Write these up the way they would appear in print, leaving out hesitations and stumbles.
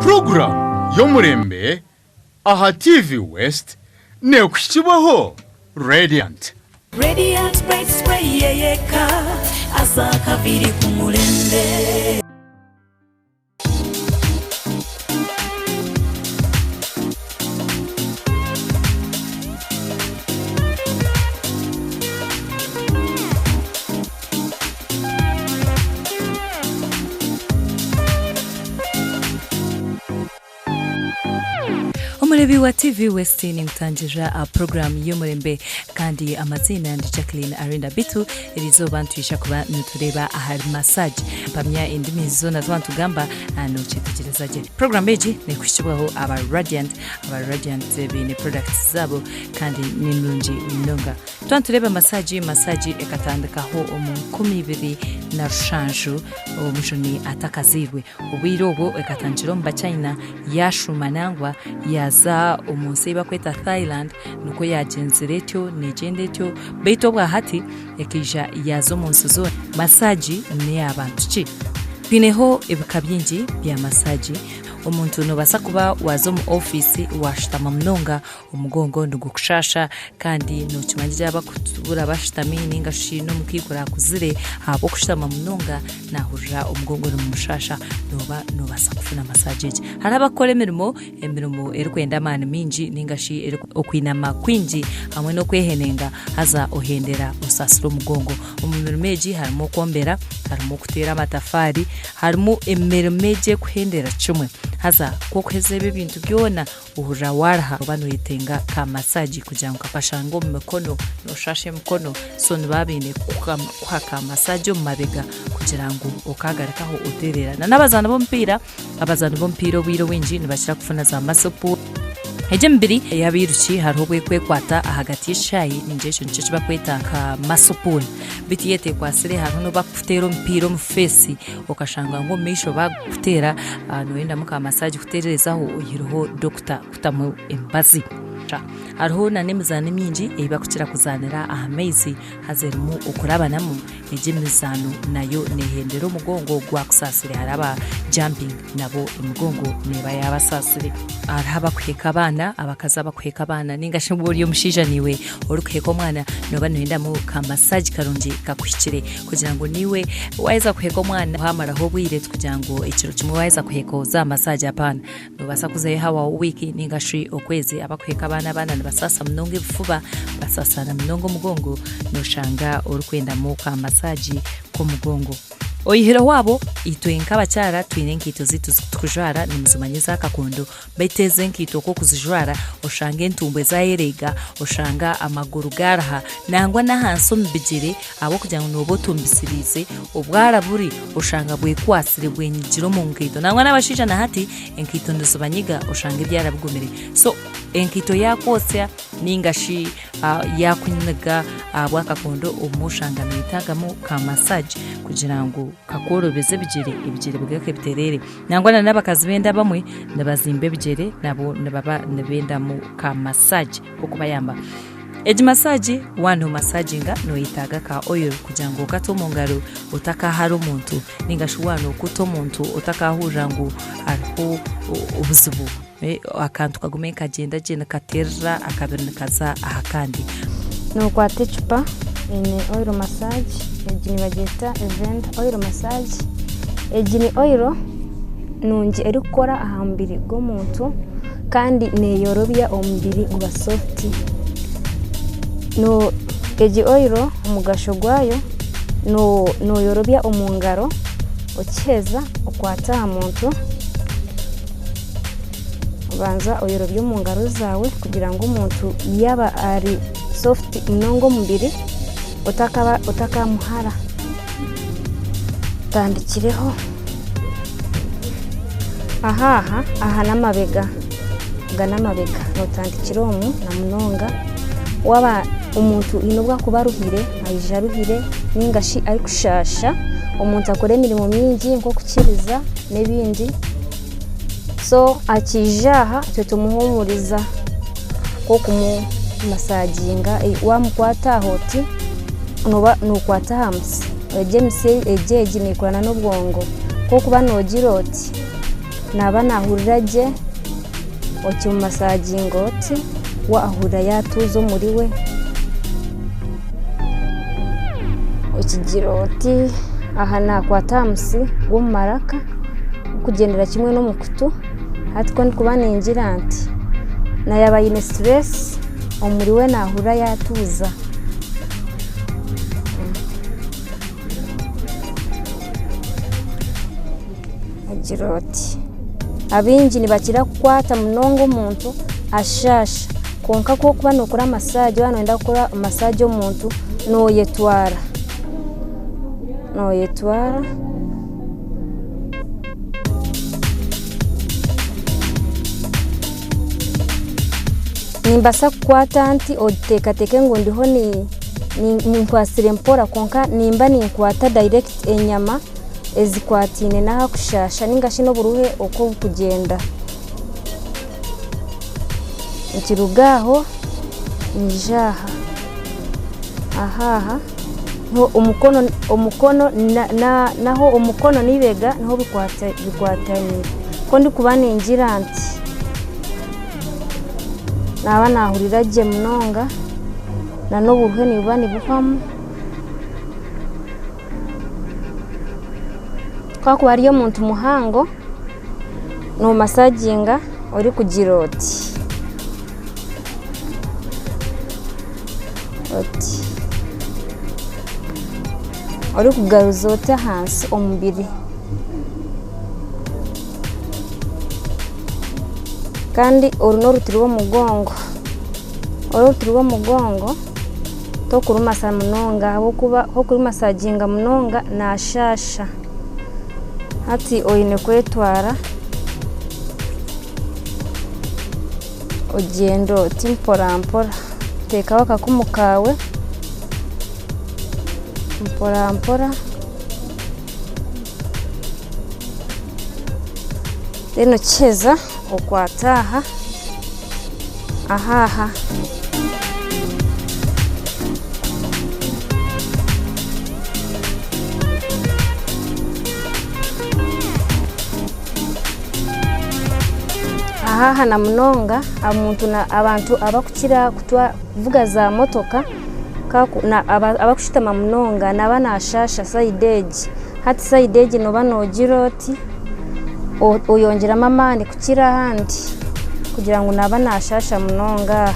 Puroguraamu y'omurembe aha TV West neekuhikibwaho Radiant. Radiant Bright Spray yeyeka aza akaviri ku murembe. Omureebi wa TV West ninkutangirira aha puroguraamu y'omurembe kandi amaziina ndi Jacqueline Arinda Bitu. Eriizooba nitwija kuba nitureeba ahari massage. Mpamya endimi zoona twaba nitugamba nokyetegyereza gye. Puroguraamu egi nekuhikibwaho aba Radiant. Aba Radiant baine products zaabo kandi ni nungi munonga. Twaba nitureeba massage, massage ekatandikaho omu 2007 Omujuni atakazairwe. Obwire obwo ekatandikira omu Bachina yaashuuma nangwa yaaza omu nsi ei barikweta Thailand nikwo yaagyenzire etyo neegyenda etyo beitu obwa hati ekaija yaaza omu nsi zoona. Masaagi n'eya bantu ki? Twineho ebika bingi bya masaagi. Omuntu noobaasa kuba waaza omu ofiisi waashutama munonga omugongo nigukushaasha kandi nookimanya gye abarikutuura bashutami nainga shi n'omukaikuru akuzire ahabw'okushutama munonga naahurira omugongo nigumushaasha nooba noobaasa kufuna masaagi egi. Hariho abarikukora emirimo, emirimo erikwenda amaani maingi nainga shi okwinama kwingi hamwe n'okwehenenga haza ohendera osaasire omugongo. Omu mirimo egi harimu okwombera, harimu okuteera amatafaari, harimu emirimo egi erikuhendera kimwe haza ku orikuheza ebi ebintu byona Ohurira waaruha oba noyetenga ka massage kugira ngu kakashanga omu mikono noshasha emikono so nibaba baine kukuha ka massage omu mabega kugira ngu okagarukaho otereera. Na n'abazaani b'omupiira, abazaani b'omupiira obwire obwingi nibakira kufuna za muscle pull. Egi emibiri ey'abairuki hariho obu ekwekwata ahagati y'ekishaayi ningira ekyo nikyo eki barikweta nka muscle pull. Beitu yaaba etekwatsire hariho n'obu barikukuteera omupiira omu feesi okashanga ngu omu maisho baagukuteera noyendamu ka massage kuteererezaho oihireho dokita kutamu emibazi. Hariho n'emizaano emingi ei barikukira kuzaanira aha maizi haza erimu okurabanamu, egi emizaano nayo neehendera omugongo gwakusaasire. Hariho aba jumping nabo emigongo neeba yaabasaasire. Hariho abarikuheeka abaana, abakazi abarikuheeka abaana nainga shi waaba ori omushaija naiwe orikuheeka omwana nooba nooyendamu ka massage karungi kakuhikire kugira ngu naiwe waaheza kuheeka omwana waamaraho obwire tikugira ngu ekiro kimwe waaheza kuheeka oze aha massage apaana. Noobaasa kuzayo hahwaho wiiki nainga shi okwezi. Abarikuheeka abaana abaana nibasaasa munonga ebifuba, basaasa na munonga omugongo, nooshanga orikwendamu ka massage k'omugongo. Oyihireho abo, itwe nk'abakyara twine enkaito zaitu ezi turikujwara nimuzimanya eza kakondo, Beitu ezo enkaito ku okuzijwara oshanga entumbwe zaayereega, oshanga amaguru gaaruha nangwa n'ahansi omu bigyere ahabw'okugira ngu nooba otumbisiriize, obwara buri oshanga bwekwatsire bwenyigire omu nkaito. Nangwa n'abashaija na hati enkaito nizibanyiga oshanga ebyara bigumire. So enkaito yaakwotsya nainga shi yaakunyiga ahabw'akakondo obumwe oshanga noyetaagamu ka massage kugira ngu kakworobeze ebigyere, ebigyere bigaruke bitereere. Nangwa na n'abakazi b'enda abamwe nibazimba ebigyere nabo nibaba nibendamu ka massage k'okubayamba. Egi massage waaba nomasaginga noyetaaga ka oil kugira ngu okate omu ngaro otakahara omuntu ninga shi waaba nokuta omuntu otakahurira ngu hariho obuzibu akantu kagume nikagyenda gye nikaterera akabiri nikaza aha kandi. Nokwata ecupa eine oil massage egi nibagyeta Event oil massage, egi ni oil nungi erikukora aha mubiri gw'omuntu kandi neyorobya omubiri guba soft. Egi oil omugasho gwayo noyorobya omu ngaro okiheza okwata aha muntu. Obanza oyorobye omu ngaro zaawe kugira ngu omuntu yaaba ari sofuti munonga omubiri otakamuhara. Otandikireho aha aha, aha n'amabega, aga n'amabega nootandikira omu na munonga waaba omuntu haine obu arikuba aruhire, aija aruhire ninga shi arikushaasha, omuntu akora emirimo mingi nk'okukiriza n'ebindi. So akiija aha itwe tumuhuumuriza nk'okumumasaginga, waamukwata aha oti nooba nookwata aha mutwe, egi emitsi egi egi neekorana n'obwongo, ku orikuba noogira oti Naaba naahurira gye okimumasaginga oti, we ahurira yaatuuza omuriwe. Okigira oti aha naakwata aha musiri gw'omu maraka gurikugyendera kimwe n'omu kutu, hati ku ndikuba ningira nti na yaaba aine situresi omuriwe naahurira yaatuuza. Ogira oti abaingi nibakira kukwata munonga omuntu ashaasha kwonka ku orikuba nookora masaagi waaba nooyenda kukora masaagi omuntu nooyetwara, nooyetwara. Nimbaasa kukwata nti oteekateeke ngu ndiho ninkwatsire mpora kwonka nimba ninkwata direct enyama ezikwataine n'ahakushaasha ninga shi n'oburuhe oku burikugyenda. Nikiruga aho niija aha, aha aha niho omukono omukono naho omukono n'eibega niho bikwataniire. Ku ndikuba ningira nti naaba naahurira gye munonga n'oburuhe nibuba nibuhwamu. Ku arikuba ari omuntu muhango, noomasaginga orikugira oti, oti, orikugaruza oti ahansi omubiri kandi oru n'oruti rw'omugongo, oru oruti rw'omugongo. Tokurumasa munonga ahabw'okuba ku okurumasaginga munonga naashaasha. Hati oine kwetwara ogyenda oti mpora mpora, oteekaho akakumu kaawe mpora mpora then okiheza okwate aha. Aha aha. Aha aha na munonga omuntu abantu abakukira kuvuga za motoka abakushutama munonga naaba naashaasha sayidi egi, hati sayidi egi nooba noogira oti oyongyeramu amaani kukira ahandi kugira ngu naaba naashaasha munonga aha.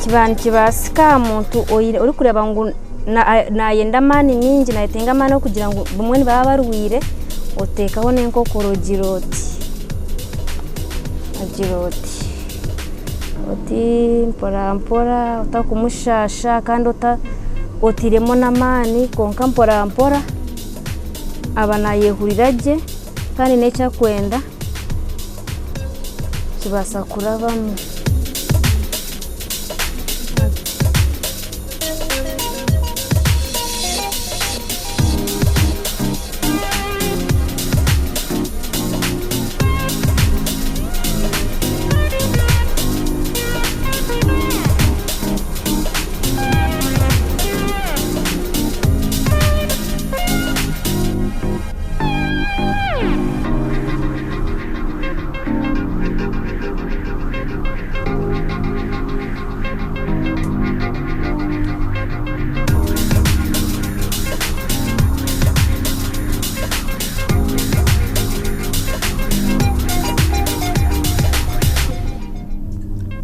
Kiba nikibaasika aha muntu orikureeba ngu naayenda amaani maingi naayetenga amaani kugira ngu bumwe nibaba barwaire, oteekaho n'enkokora ogira oti, ogira oti, oti mpora mpora otarikumushaasha kandi otairemu n'amaani kwonka mpora mpora. Aba naayehurira gye kandi n'eki arikwenda kibaasa kurabamu.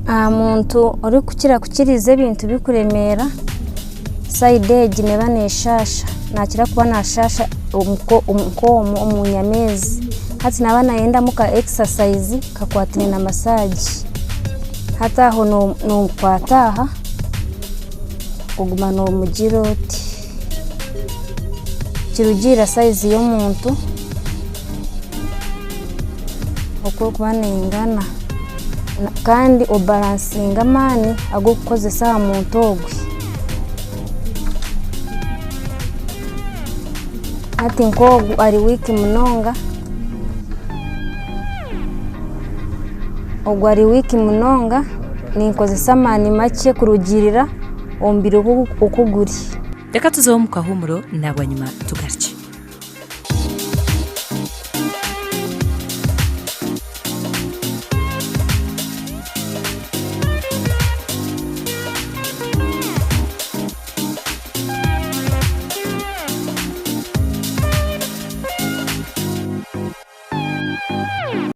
Aha muntu orikukira kukiriza ebintu bikuremeera. Sayidi egi neeba neeshaasha, naakira kuba naashaasha nk'omu omu nyama ezi. Hati naaba naayendamu ka ekisasayizi kakwataine na masaagi. Hati aho nookwata aha, oguma noomugira oti. Nikirugiirira sayizi y'omuntu oku erikuba neingana kandi obaransinge amaani agu orikukozesa aha muntu ogwe. Hati nk'ogu ari wiiki munonga, ogu ari wiiki munonga ninkozesa amaani makye kurugiirira omubiri oku guri. Reka tuzeho omu kahuumuro na bwanyima tugarukye.